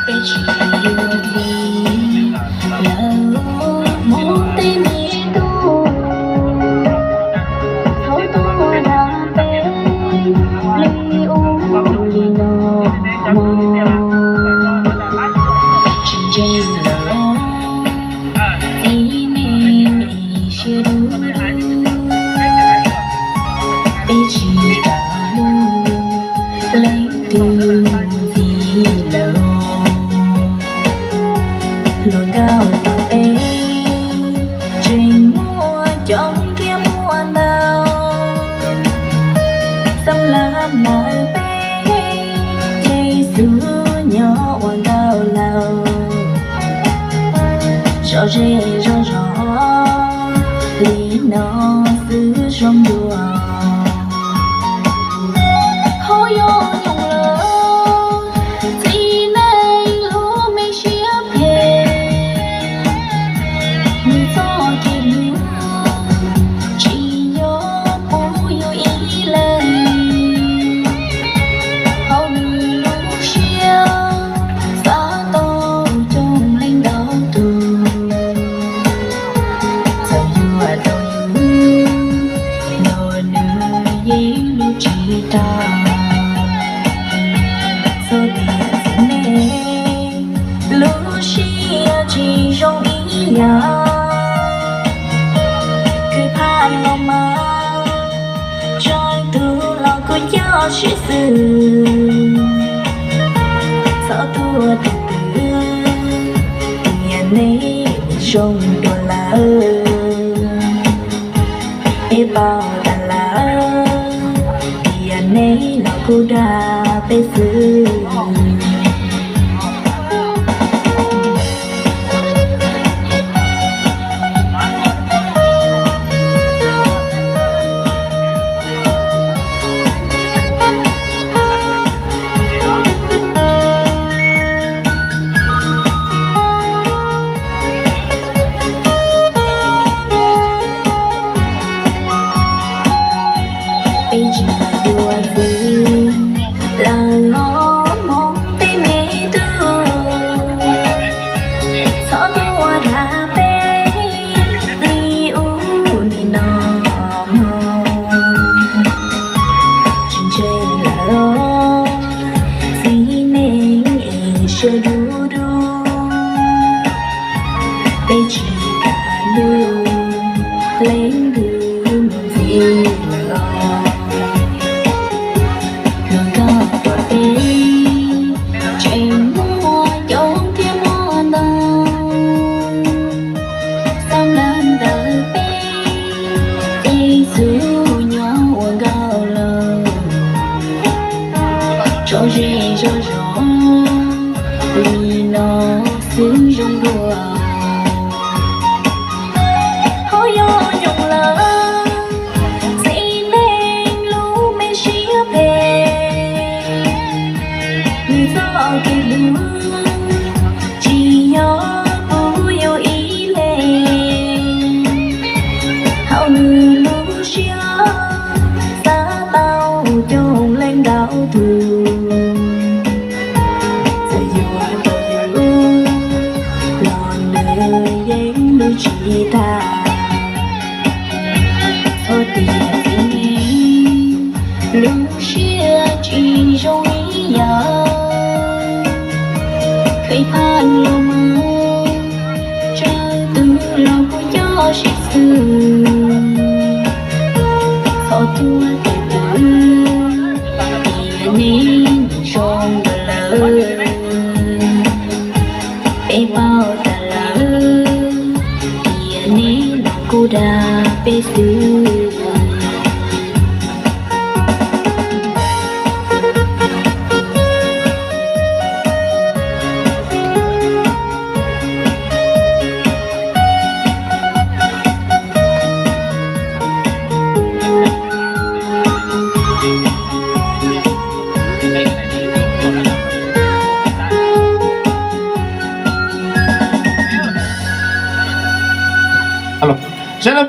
Peb tsis yuav vim lawv hmoob tej me tub, txhob tuaj dag peb li ub li no mog. Tsis ntseeg lawm, txiv neej siab dub, peb tsis kam hlub leej twg mus ntxiv lawm. Hluas nkauj tom peb tseem muaj coob thiab muaj ntau, xeeb lab ntawm peb ces xub nyob ua nkauj laus. Zov zej zov zos li no xwb zoo dua. Ho yog nyoos lawm, txiv neej lub me siab phem, nws txoj kev hlub tsis yog puv yus ib leeg. Hauv nws lub siab xav tau coob leej ntau tus, txawm yuav tau yus, los nws yeej hlub tsis tag. Txhob tias txiv neej lub siab tsis zoo ib yam, kwv phaj los mas tsawg tus los kuj coj sib xws. Txhob tuaj tus twg tias neb zoo dua lawm. Peb paub tas lawm tias neb los kuj dag peb xwb. Peb tsis yuav vim lawv hmoob tej me tub, txhob tuaj dag peb li ub li no mog. Tsis ntseeg lawm, txiv neej siab dub dub, peb tsis kam hlub leej twg mus ntxiv lawm. Hluas nkauj tom peb tseem muaj coob thiab muaj ntau, xeeb lab ntawm peb ces xub nyob ua nkauj laus. Zov zej zov zos li no xwb zoo dua. Ho yog nyoos lawm, txiv neej lub me siab phem, nws txoj kev hlub tsis yog puv yus ib leeg. Hauv nws lub siab xav tau coob leej ntau tus, txawm yuav tau yus los nws yeej hlub tsis tag. Txhob tias txiv neej lub siab tsis zoo ib yam, kheev phaj los mas tsawg tus los kuj coj sib xws. Txhob tuaj tus twg tias neb zoo dua lawm. Peb paub tas lawm tias neb los kuj dag peb xwb. Sawv daws